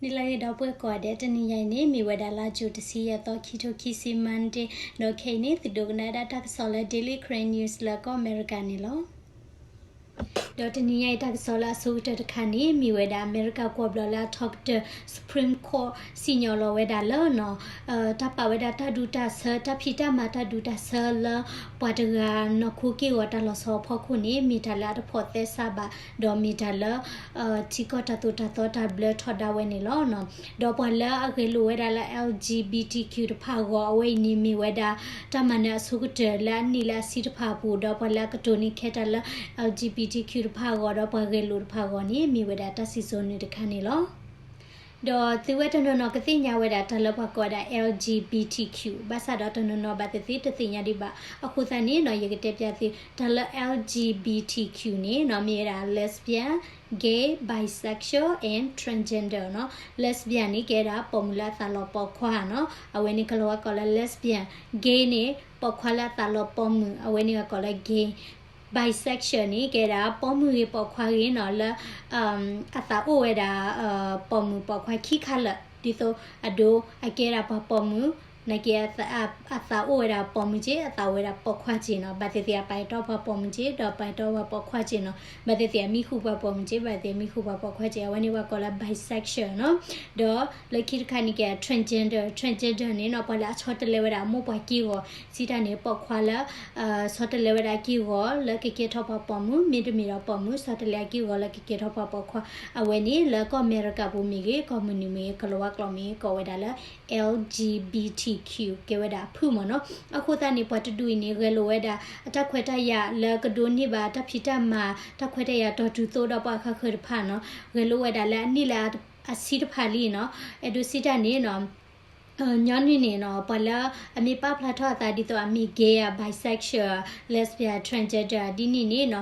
နံၤလၢအဂ့ၤ ဒီပုၢ်ဝဲၢ်ကိးဂၤဒဲး, တနံၤညါအံၤန့ၣ် မ့ၢ်ဝဲဒၣ်လါယူၤတဆံယဲၢ်သီ ခံထိခံဆံ Monday, ဒီးခဲအံၤန့ၣ် သုဒိကနၣ်ဝဲဒၣ်တၢ်ကစီၣ်လၢ Daily Karen News လၢကီၢ်အမဲရကၤန့ၣ်လီၤ. ဒီးတနံၤညါအံၤတၢ်ကစီၣ်လၢအဆိကတၢၢ်တခါန့ၣ် မ့ၢ်ဝဲဒၣ်အမဲရကၤကွီၢ်ဘျီၣ်လၢအထီကတၢၢ် Supreme Court စံၣ်ညီၣ်လီၤဝဲဒၣ်လၢနီၤ တၢ်ပာ်ဝဲဒၣ်တၢ်ဒူတၢ်ဆၢ တၢ်ဖံးတၢ်မၤတၢ်ဒူတၢ်ဆၢလၢ ပှၤတဂၤနီၢ်ခိက့ၢ်ဂီၤတၢ်လီၤဆီအဖီခိၣ်န့ၣ် မ့ၢ်တၢ်လၢအတဖိးသဲစးဘၣ်, ဒီးမ့ၢ်တၢ်လၢ ထံကီၢ်တၢ်သိၣ်တၢ်သီတၢ်ဘျၢထီဒါဝဲန့ၣ်လီၤ. ဒီးပှၤလၢအဂဲၤလိာ်ဝဲဒၣ်လၢ L G B T Q တဖၣ်အဂီၢ် အဝဲအံၤန့ၣ်မ့ၢ်ဝဲဒၣ် တၢ်မၤနၢၤအဆိကတၢၢ်လၢအနံၣ်လၢအဆံတဖၣ်အပူၤ ဒီးပှၤလၢအကတိၤန့ၢ်ခဲတၢ်လၢ L G B T Q တဖၣ်အဂီၢ် ဒီးပှၤဂဲၤလိာ်တဖၣ်အဂီၢ်န့ၣ် မ့ၢ်ဝဲဒၣ်တၢ်စံၣ်စိၤနုာ်တခါန့ၣ်လီၤ. ဒီးသုဝဲတနီၤနီၤကသ့ၣ်ညါဝဲဒၣ်တၢ်လၢပှၤကိးဝဲဒၣ် L G B T Q ဘၣ်ဆၣ်ဒီးတနီၤနီၤဘၣ်သ့ၣ်သ့ၣ်တသ့ၣ်ညါဒံးဘၣ်. အဃိသတးန့ၣ်နီၤ ယကတဲပျးသု တၢ်လၢ L G B T Q န့ၣ်နီၤ မ့ၢ်ဝဲဒၣ် lesbian, gay, bisexual and transgender နီၤ. Lesbian န့ၣ် ကဲဒၣ်ပိာ်မုၣ်လၢအသးလီၤပိာ်ခွါနီၤ, အဝဲန့ၣ်ကလီၤဝါကိးလၢ lesbian. Gay န့ၣ် ပိာ်ခွါလၢအသးလီၤပိာ်မုၣ် အဝဲန့ၣ်ကိးလၢ gay. Bisexual န့ၣ် ကဲဒၣ်ပိာ်မုၣ်ဂ့ၤပိာ်ခွါဂ့ၤနီၤ လၢ အသးအိၣ်ဝဲဒၣ် ပိာ်မုၣ်ပိာ်ခွါခံခါလၢာ် ဒ်သိးအဒိ အကဲဒၣ်ပှၤပိာ်မုၣ် နာ်က့ အသးအိၣ်ဝဲဒၣ်ပိာ်မုၣ်က့ အသးအိၣ်ဝဲဒၣ်ပိာ်ခွါက့နီၤ, ဘၣ်သ့ၣ်သ့ၣ်အပာ်အဲၣ်တီပှၤပိာ်မုၣ်က့ ဒီးပာ်အဲၣ်တီပှၤပိာ်ခွါက့နီၤ, ဘၣ်သ့ၣ်သ့ၣ်အမံဃုာ်ပှၤပိာ်မုၣ်က့ ဘၣ်သ့ၣ်သ့ၣ်အမံဃုာ်ပှၤပိာ်ခွါက့ အဝဲန့ၣ်ပှၤကိးလၢ bisexual နီၤ. ဒီးလၢခံတခါန့ၣ်ကဲ transgender, transgender န့ၣ်နီၤ ပှၤလၢအဆီတလဲဝဲဒၣ်အမိၢ်ပှၢ်က့ၢ်ဂီၤ စံးတၢ်န့ၣ် ပိာ်ခွါလၢ ဆီတလဲဝဲဒၣ်အက့ၢ်ဂီၤလၢကကဲထီၣ်ပှၤပိာ်မုၣ် မ့တမ့ၢ်ဒီးပိာ်မုၣ် ဆီတလဲအက့ၢ်ဂီၤလၢကကဲထီၣ်ပှၤပိာ်ခွါ အဝဲန့ၣ်လၢကီၢ်အမဲရကၤပူၤမ့ၢ်ဂ့ၤ ကီၢ်မုၢ်နုာ်မ့ၢ်ဂ့ၤ ကလီၤဝါကျိာ်မ့ၢ်ဂ့ၤ ကိးဝဲဒၣ်လၢ L G B T Q ကဲဝဲဒၣ်အဖုၣ်မ့ၢ်နီၤ. အဃိသတးန့ၣ် ပှၤတဒူအံၤန့ၣ် ဂဲၤလိာ်ဝဲဒၣ် အတၢ်ခွဲးတၢ်ယာ်လၢကဒိးန့ၢ်ဘၣ်တၢ်ဖံးတၢ်မၤ တၢ်ခွဲးတၢ်ယာ်တီၤတုၤသိးဒီးပှၤဃးဃၢၤတဖၣ်နီၤ, ဂဲၤလိာ်ဝဲဒၣ်လၢအနံၣ်လၢအဆံတဖၣ်လံနီၤ, အဲၣ်ဒိးစံးတၢ်န့ၣ်နီၤ ညီနုၢ်န့ၣ်နီၤ ပှၤလၢအမ့ၢ်ပာ်ဖျါထီၣ်အသးဒ်သိးအမ့ၢ် gay ဧါ bisexual ဧါ lesbian transgender ဒ်န့ၣ်န့ၣ်နီၤ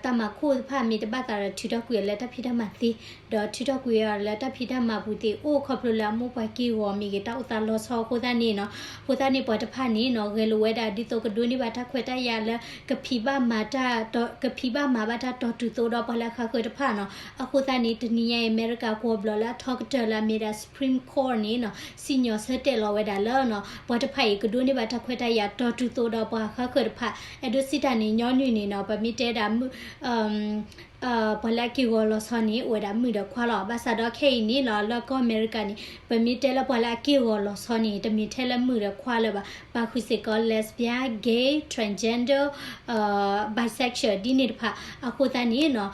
တၢ်မၤခိၣ်တဖၣ်မ့ၢ်တဘၣ်သးဒီးထုးထီၣ်ကွံာ်အီၤလၢတၢ်ဖံးတၢ်မၤသ့, ဒီးထုးထီၣ်ကွံာ်အီၤလၢတၢ်ဖံးတၢ်မၤပူၤသ့ အိၣ်ခီဖျိလၢအမိၢ်ပှၢ်က့ၢ်ဂီၤမ့ၢ်ဂ့ၤ တၢ်အိၣ်သးလီၤဆီအဃိသတးန့ၣ်နီၤ, အဃိသတးန့ၣ် ပှၤတဖၣ်န့ၣ်နီၤ ဂဲၤလိာ်ဝဲဒၣ်ဒ်သိးကဒိးန့ၢ်ဘၣ်တၢ်ခွဲးတၢ်ယာ်လၢ ကဖံးဘၣ်မၤတၢ် ကဖံးဘၣ်မၤဘၣ်တၢ်တီၤတုၤသိးဒီးပှၤလၢအဃးဃၢၤတဖၣ်နီၤ. အဃိသတးန့ၣ် တနံၤညါအံၤ အမဲရကၤကွီၢ်ဘျီၣ်လၢအထီကတၢၢ်လၢအမ့ၢ်ဒၣ် Supreme Court န့ၣ်နီၤ စံၣ်ညီၣ်ဆၢတဲာ်လီၤဝဲဒၣ်လၢနီၤ ပှၤတဖၣ်အံၤကဒိးန့ၢ်ဘၣ်တၢ်ခွဲးတၢ်ယာ်တီၤတုၤသိးဒီးပှၤဃးဃၢၤတဖၣ် အဲၣ်ဒိးစံးတၢ်န့ၣ် ညီနုၢ်န့ၣ်နီၤ ပမ့ၢ်တဲဒၣ်မုၣ် ပှၤလၢအက့ၢ်ဂီၤလီၤဆီန့ၣ် အိၣ်ဝဲဒၣ်မုၣ်ဒီးခွါလီၤ. ဘၣ်ဆၣ်ဒီးခဲအံၤန့ၣ်လီၤ လၢကီၢ်အမဲရကၤန့ၣ် ပမ့ၢ်တဲလၢပှၤလၢအက့ၢ်ဂီၤလီၤဆီန့ၣ် တမ့ၢ်ထဲလၢမုၣ်ဒီးခွါလၢၤဘၣ်. ပာ်ဃုာ်စ့ၢ်ကီး lesbian, gay, transgender, bisexual ဒ်န့ၣ်တဖၣ် အဃိသတးန့ၣ်နီၤ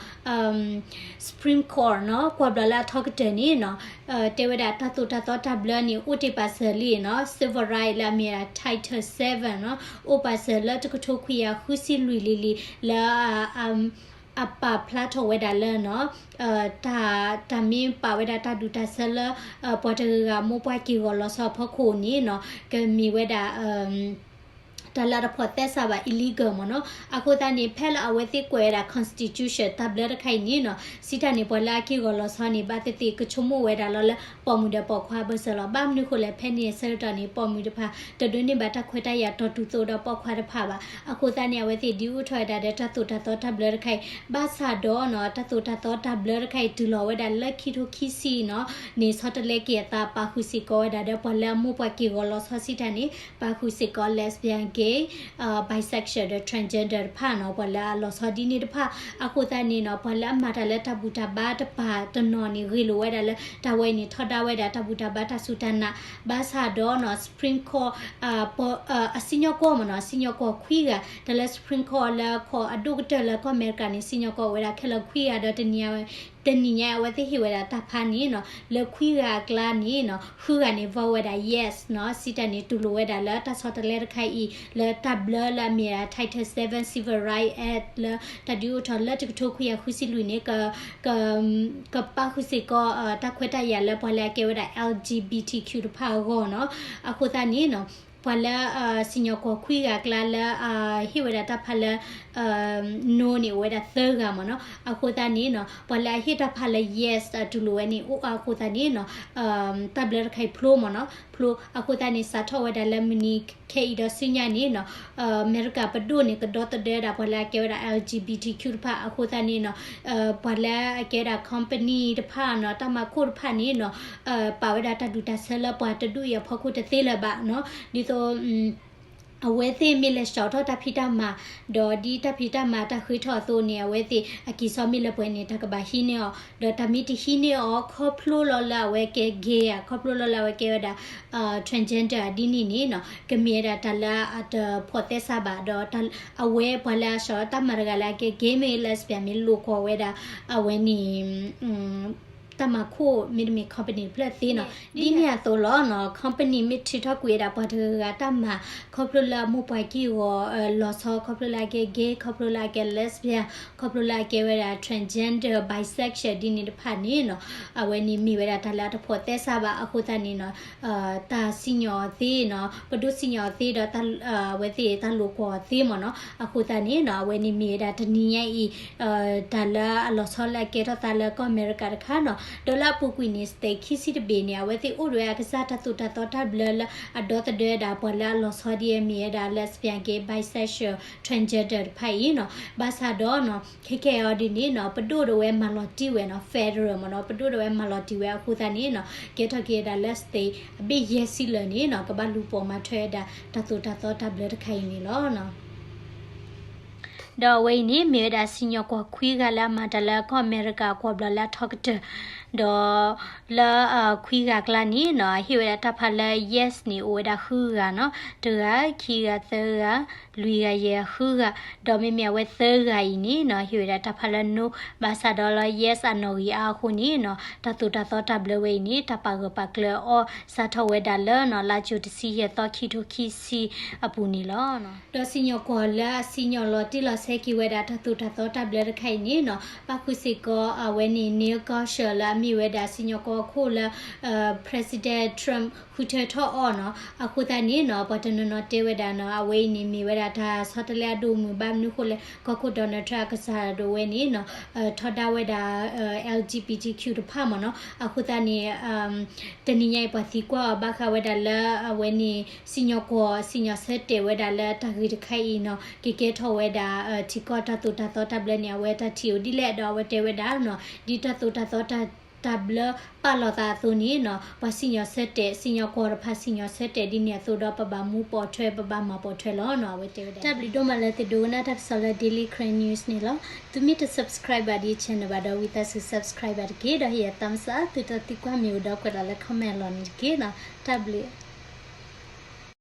Supreme Court နီၤ ကွီၢ်ဘျီၣ်လၢအထီကတၢၢ်န့ၣ်နီၤ တဲဝဲဒၣ်တၢ်သိၣ်တၢ်သီတၢ်ဘျၢန့ၣ် အိၣ်တ့ၢ်ပာ်စၢၤလံနီၤ civil right လၢအမ့ၢ်ဒၣ် Title seven နီၤ အိၣ်ပာ်စၢၤလၢတကထိခွံကယၤဃုဆံလွံၢ်လံၤလံၤ လၢ အပာ်ဖျါထီၣ်ဝဲဒၣ်လၢနီၤ တၢ် တၢ်မ့ၢ်ပာ်ဝဲဒၣ်တၢ်ဒူတၢ်ဆၢလၢ ပှၤတဂၤဂၤမိၢ်ပှၢ်က့ၢ်ဂီၤလီၤဆီအဖီခိၣ်န့ၣ်နီၤ ကမ့ၢ်ဝဲဒၣ် တၢ်လၢတဖိးသဲစးဘၣ် illegal မ့ၢ်နီၤ. အဃိသတးန့ၣ် ဖဲလၢအဝဲသ့ၣ်ကွဲးဝဲဒၣ် constitution တၢ်ဘျၢတခါအံၤန့ၣ်နီၤ စံးတၢ်န့ၣ် ပှၤလၢအက့ၢ်ဂီၤလီၤဆီန့ၣ် ဘၣ်သ့ၣ်သ့ၣ်ကဆိကမိၣ်ဝဲဒၣ်လီၤလၢ ပိာ်မုၣ်ဒီးပိာ်ခွါအဘၢၣ်စၢၤလီၤ. ဘၣ်မနုၤဃိလဲၣ် ဖဲန့ၣ်အဆၢကတီၢ်န့ၣ် ပိာ်မုၣ်တဖၣ် တဒိးန့ၢ်ဘၣ်တၢ်ခွဲးတၢ်ယာ်တီၤတုၤသိးဒီးပိာ်ခွါတဖၣ်ဘၣ်. အဃိသတးန့ၣ် အဝဲသ့ၣ်ဒုးအိၣ်ထီၣ်ဝဲဒၣ်ဒီးတၢ်သိၣ်တၢ်သီတၢ်ဘျၢတခါအံၤ ဘၣ်ဆၣ်ဒီးနီၤ တၢ်သိၣ်တၢ်သီတၢ်ဘျၢတခါအံၤ တုၤလီၤဝဲဒၣ်လၢခံထိခံဆံနီၤ န့ၣ်ဆီတလဲက့ၤအသး ပာ်ဃုာ်စ့ၢ်ကီးဝဲဒၣ်ဒီး ပှၤလၢအမိၢ်ပှၢ်က့ၢ်ဂီၤလီၤဆီစံးတၢ်န့ၣ် ပာ်ဃုာ်စ့ၢ်ကီး lesbian, gay, bisexual ဒီး transgender တဖၣ်နီၤ ပှၤလၢအလီၤဆီဒ်န့ၣ်တဖၣ် အဃိသတးန့ၣ်နီၤ ပှၤလၢအမၤတၢ်လၢတၢ်ဘူၣ်တၢ်ဘါတပၤတနီၤန့ၣ် ဂ့ၤလိာ်ဝဲဒၣ်လၢ တၢ်ဝဲအံၤန့ၣ် ထီဒါဝဲဒၣ်တၢ်ဘူၣ်တၢ်ဘါတၢ်စူၢ်တၢ်နာ် ဘၣ်ဆၣ်ဒီးနီၤ Supreme Court အစံၣ်ညီၣ်ကွီၢ်မ့ၢ်နီၤ စံၣ်ညီၣ်ကွီၢ်ခွံဂၤ တၢ်လၢ Supreme Court လၢခီၣ်အဒိၣ်ကတၢၢ်လၢကီၢ်အမဲရကၤန့ၣ် စံၣ်ညီၣ်ကွီၢ်ဝဲဒၣ်ခဲလၢာ်ခွံဂၤဒီး တနံၤညါအဝဲသ့ၣ်ဟ့ၣ်ဝဲဒၣ်တၢ်ဖးန့ၣ်နီၤ လၢခွံဂၤအကျါန့ၣ်နီၤ ဃုဂၤန့ၣ် vote ဝဲဒၣ် yes နီၤ စံးတၢ်န့ၣ် တူၢ်လိာ်ဝဲဒၣ်လၢတၢ်ဆီတလဲတခါအံၤ လၢတၢ်ဘျၢလၢအမ့ၢ်ဒၣ် Title seven Civil Rights Act လၢတၢ်ဒုးအိၣ်ထီၣ်လၢတကထိခွံကယၤဃုဆံလွံၢ်န့ၣ် က ကပာ်ဃုာ်စ့ၢ်ကီး တၢ်ခွဲးတၢ်ယာ်လၢပှၤလၢအကဲဝဲဒၣ် L G B T Q တဖၣ်အဂီၢ်နီၤ အဃိသတးန့ၣ်နီၤ ပှၤလၢ စံၣ်ညီၣ်ကွီၢ်ခွံဂၤအကျါလၢ ဟ့ၣ်ဝဲဒၣ်တၢ်ဖးလၢ no န့ၣ်အိၣ်ဝဲဒၣ်သၢဂၤမ့ၢ်နီၤ အဃိသတးန့ၣ်နီၤ ပှၤလၢအဟ့ၣ်တၢ်ဖးလၢ yes တူၢ်လိာ်ဝဲန့ၣ် အိၣ်အါအဃိသတးန့ၣ်နီၤ တၢ်ဘျၢတခါအံၤဖျိမ့ၢ်နီၤ ဖျိအဃိသတးန့ၣ် စးထီၣ်ဝဲဒၣ်လၢမုၢ်နံၤခဲအံၤဒီးဆူညါန့ၣ်နီၤ အမဲရကၤပဒိၣ်န့ၣ် ကဒီသဒၢဒၣ်ပှၤလၢအကဲဝဲဒၣ် L G B T Q တဖၣ်အဃိသတးန့ၣ်နီၤ ပှၤလၢအကဲဝဲဒၣ် company တဖၣ်နီၤ တၢ်မၤခိၣ်တဖၣ်န့ၣ်နီၤ ပာ်ဝဲဒၣ်တၢ်ဒူၣ်တၢ်ဆၢလၢပှၤတဒူၣ်အံၤအဖီခိၣ်တသ့လၢၤဘၣ်နီၤ ဒ်သိး အဝဲသ့ၣ်မ့ၢ်လဲၤစှီထီၣ်တၢ်ဖံးတၢ်မၤ ဒီးဒ်တၢ်ဖံးတၢ်မၤတၢ်ဃ့ထီၣ်အသိးန့ၣ် အဝဲသ့ၣ်အကံၢ်စီမ့ၢ်လၢပှဲၤန့ၣ် တၢ်ကဘၣ်ဟံးန့ၢ်အီၤ ဒီးတၢ်မ့ၢ်တဟံးန့ၢ်အီၤ ခီဖျိလီၤလၢအဝဲကဲ gay ဧါ ခီဖျိလီၤလၢအဝဲကဲဝဲဒၣ် transgender ဒ်န့ၣ်န့ၣ်နီၤ ကမ့ၢ်ဝဲဒၣ်တၢ်လၢအတဖိးသဲစးဘၣ် ဒီးအဝဲပှၤလၢအစှီတၢ်မၤတဂၤလၢအကဲ gay မ့ၢ် lesbian မ့ၢ်လိာ်ကွီၢ်ဝဲဒၣ် အဝဲန့ၣ် တၢ်မၤခိၣ်မ့တမ့ၢ် company တဖျၢၣ်သ့နီၤ ဒ်န့ၣ်အသိးလီၤနီၤ company မ့ၢ်ထုးထီၣ်ကွံာ်ဝဲဒၣ်ပှၤတဂၤဂၤတၢ်မၤ ခီဖျိလၢအမိၢ်ပှၢ်ကံၢ်ဂီၤ လီၤဆီ ခီဖျိလၢအကဲ gay ခီဖျိလၢအကဲ lesbian ခီဖျိလၢအကဲဝဲဒၣ် transgender bisexual ဒ်န့ၣ်တဖၣ်န့ၣ်နီၤ အဝဲန့ၣ်မ့ၢ်ဝဲဒၣ်တၢ်လၢအတဖိးသဲစးဘၣ်အဃိသတးန့ၣ်နီၤ တၢ်စံၣ်ညီၣ်အီၤသ့နီၤ ပဒိၣ်စံၣ်ညီၣ်အီၤသ့ဒီး အဝဲသ့ၣ်တၢ်လိာ်ကွီၢ်အီၤသ့မ့ၢ်နီၤ အဃိသတးန့ၣ်နီၤ အဝဲန့ၣ်မ့ၢ်ဝဲဒၣ်တနံၤညါအံၤ တၢ်လၢအလီၤဆီလၢအကဲထီၣ်သးလၢကီၢ်အမဲရကၤတခါနီၤ ဒီးလၢအပူၤကွံာ်န့ၣ် state ခံဆံတဘ့ၣ်န့ၣ် အဝဲသ့ၣ်အိၣ်ဒီးအကစၢ်တၢ်သိၣ်တၢ်သီတၢ်ဘျၢလၢအဒီသဒၢဒၣ်ပှၤလၢအလီၤဆီဒ်အမ့ၢ်ဝဲဒၣ် lesbian gay bisexual transgender တဖၣ်အံၤနီၤ ဘၣ်ဆၣ်ဒီးနီၤ ခဲကဲအံၤဒ်န့ၣ်နီၤ ပဒိၣ်ဒီးဝဲမၤလီၤတံၢ်ဝဲနီၤ federal မ့ၢ်နီၤ ပဒိၣ်ဒီးဝဲမၤလီၤတံၢ်ဝဲအဃိသတးန့ၣ်နီၤ ကဲထီၣ်က့ၤဝဲဒၣ်လၢ state အဘ့ၣ်ယဲၢ်ဆံလၢာ်န့ၣ်နီၤ ကဘၣ်လူၤပိာ်မၤထွဲဝဲဒၣ်တၢ်သိၣ်တၢ်သီတၢ်ဘျၢတခါအံၤန့ၣ်လီၤ. ဒီးအဝဲအံၤန့ၣ် မ့ၢ်ဝဲဒၣ်စံၣ်ညီၣ်ကွီၢ်ခွံဂၤလၢအမၤတၢ်လၢကီၢ်အမဲရကၤကွီၢ်ဘျီလၢအထီကတၢၢ် ဒီးလၢခွံဂၤအကျါန့ၣ်နီၤ အဟ့ၣ်ဝဲဒၣ်တၢ်ဖးလၢ yes န့ၣ် အိၣ်ဝဲဒၣ်ဃုဂၤနီၤ တဂၤ ခံဂၤ သၢဂၤ လွံၢ်ဂၤယဲၢ်ဃုဂၤ ဒီးမ့မ့ၢ်အဝဲသၢဂၤအံၤန့ၣ်နီၤ ဟ့ၣ်ဝဲဒၣ်တၢ်ဖးလၢ no ဘၣ်ဆၣ်ဒီးလၢ yes အနီၣ်ဂံၢ်အါအဃိန့ၣ်နီၤ တၢ်သိၣ်တၢ်သီတၢ်ဘျၢဝဲအံၤန့ၣ် တၢ်ပာ်ဂၢၢ်ပာ်ကျၢၤအီၤစးထီၣ်ဝဲဒၣ်လၢနီၤ လါကၠိတဆံယဲၢ်သီ ခံထိခံဆံအပူၤန့ၣ်လီၤ. ဒီးစံၣ်ညီၣ်ကွီၢ်လၢအစံၣ်ညီၣ်လီၤတံၢ်လီၤဆဲးက့ၤဝဲဒၣ်တၢ်သိၣ်တၢ်သီတၢ်ဘျၢတခါအံၤန့ၣ်နီၤ ပၣ်ဃုာ်စ့ၢ်ကီးအဝဲန့ၣ် Neil Kausha လၢအမ့ၢ်ဝဲဒၣ်စံၣ်ညီၣ်ကွီၢ်အခိၣ်လၢ President Trump ဃုထၢထီၣ်အီၤနီၤ အဃိသတးန့ၣ်နီၤ ပှၤတနီၤနီၤတဲဝဲဒၣ်နီၤ အဝဲအံၤန့ၣ်မ့ၢ်ဝဲဒၣ်တၢ်ဆီတလဲအဒိၣ်မုၢ်ဘၣ်မနုၤအဃိလဲၣ် ကီၢ်ခိၣ် Donald Trump အကစၢ်ဒၣ်ဝဲန့ၣ်နီၤ ထီဒါဝဲဒၣ် L G B T Q တဖၣ်မ့ၢ်နီၤ အဃိသတးန့ၣ် တနံၤညါအံၤပှၤသံကွၢ်အီၤဘၣ်ဃးဝဲဒၣ်လၢအဝဲန့ၣ် စံၣ်ညီၣ်ကွီၢ် စံၣ်ညီၣ်ဆၢတဲာ်ဝဲဒၣ်လၢတၢ်ဂ့ၢ်တခါအံၤနီၤ ကကဲထီၣ်ဝဲဒၣ် ထံကီၢ်တၢ်သိၣ်တၢ်သီတၢ်ဘျၢန့ၣ် အဝဲတၢ်ထံၣ်အိၣ်ဒ်လဲၣ်ဒီးအဝဲတဲဝဲဒၣ်နီၤ ဒ်တၢ်သိၣ်တၢ်သီတၢ် တၢ်ဘျၢပာ်လီၤသးအသိးန့ၣ်နီၤ ပှၤစံၣ်ညီၣ်ဆၢတဲာ် စံၣ်ညီၣ်ကွီၢ်တဖၣ်စံၣ်ညီၣ်ဆၢတဲာ်ဒ်န့ၣ်အသိးဒီးပဘၣ်မူပိာ်ထွဲ ပဘၣ်မၤပိာ်ထွဲလီၤနီၤ အဝဲတဲဝဲဒၣ် တၢ်ဘျုးဒိၣ်မးလၢသုဒိကနၣ်တၢ်ကစီၣ်လၢ Daily Karen News န့ၣ်လီၤ. သုမ့ၢ်တ subscribe ဘၣ်ဒ် channel ဘၣ်ဒီးဝံသးစူၤ subscribe ဘၣ်တက့ၢ် ဒီးဟ့ၣ်ယၤ thumbs up သုတၢ်သံကွၢ်မ့ၢ်အိၣ်ဒီးကွဲးလီၤလၢ comment အလီၢ်န့ၣ်တက့ၢ်နီၤ တၢ်ဘျုး